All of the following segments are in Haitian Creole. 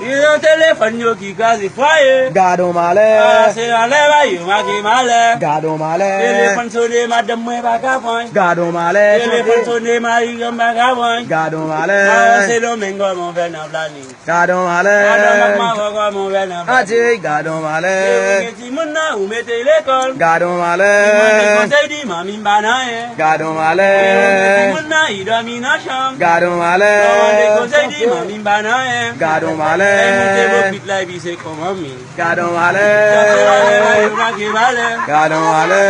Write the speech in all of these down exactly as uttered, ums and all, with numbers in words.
Yo telefòn yo ki kraze fwaye. Gad on malè. Ah, se anlè bay yo make malè. Gad on malè. Telefòn sone, madanm mwen pa ka pran. Gad on malè. Telefòn sone, mari granm pa ka pran. Gad on malè. Ah, se Sendomeng, kòman w fè nan planin? Gad on malè. Madanm ak maman, kòman w fè nan planin? Adye, gad on malè. Timoun nan, ou mete lekòl. Gad on malè. Li mande konsèy, di manmi m pa nan anyen. Gad on malè. Timoun nan, li dòmi nan chanm. Gad on malè. Li mande konsèy, di manmi m pa nan anyen. Gad on malè. Lè moute bokit la, epi se kòman mi. Gad on malè. Gad on malè. Gad on malè.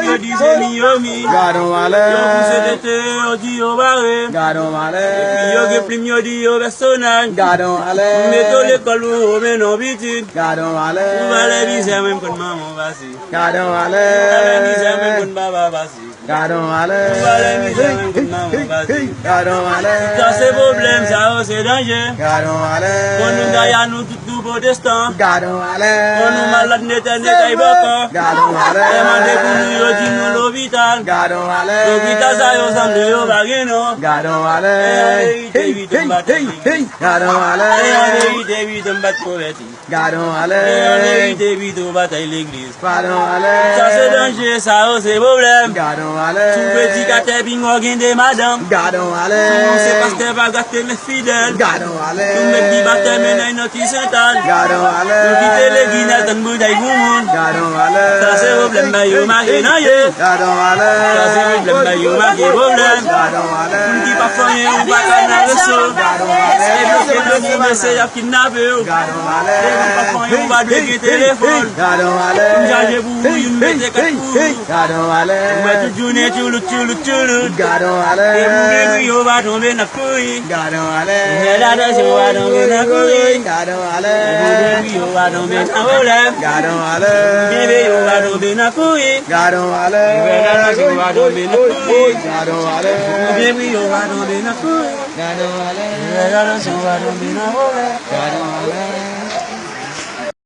Yo di se mi yo mi. Gad on malè. Yo pouse tete, yo di yo bare. Gad on malè. Epi yo gen plim, yo di yo pèsonaj. Gad on malè. Mete w lekòl, ou omen non pitit. Gad on malè. Ou valè mizè, menm konn manman w pase. Gad on malè. Ou valè mizè, menm konn papa pase. Gad on malè. Ou valè mizè, menm konn manman w pase. Gad on malè. Sa se pwoblèm, sa yo se danje. Gad on malè. Konn nou gaya nou tout nou pwotestan. Gad on malè. Konn nou malad netè netay bòkò. Gad on malè. Lè mande pou nou yo di nou lopital. Gad on malè. Lopital sa yo sanble yo pa gen non. Gad on malè. E an verite, wi, tonm batay legliz. Gad on malè. E an verite, wi, tonm bat konvèti. Gad on malè. E an verite, wi, tonm batay legliz. Gad on malè. Sa se danje, sa yo se pwoblèm. Gad on malè. Si w predikatè, pinga w gen de madanm. Gad on malè. Si w se pastè, pa gate men fidèl. Gad on malè. Si w mèt batèy, mennaj nan ti sentàn. Gad on malè. Yo kite legliz, n al tann boutèy pou moun. Gad on malè. Sa se pwoblèm, bay yo make nan yo. Gad on malè. Sa se pwoblèm, bay yo make pwoblèm. Gad on malè. Moun ki pa fè anyen, ou pa ka nan reso. Gad on malè. E bloke domine, se y ap kidnape w. Gad on malè. Depi w pa fè anyen, ou pa dwe gen telefòn. Gad on malè. Pou m chaje pou ou, youn mete kat pou ou. Gad on malè. Ou wè tout jounen, tchoulout, tchoulout, tchoulout. Gad on malè. E pou byen kriye, ou pa tonbe nan kouri. Gad on malè. Fè atansyon, ou pa tonbe nan kouri. Gad on malè. E pou byen kriye, ou pa tonbe nan pwoblèm. Gad on malè. Byen veye, ou pa tonbe nan kouri. Gad on malè. Fè atansyon, ou pa tonbe nan kouri. Gad on malè. Byen priye, ou pa tonbe nan kouri. Gad on malè. Fè atansyon, ou pa tonbe nan pwoblèm. Gad on malè.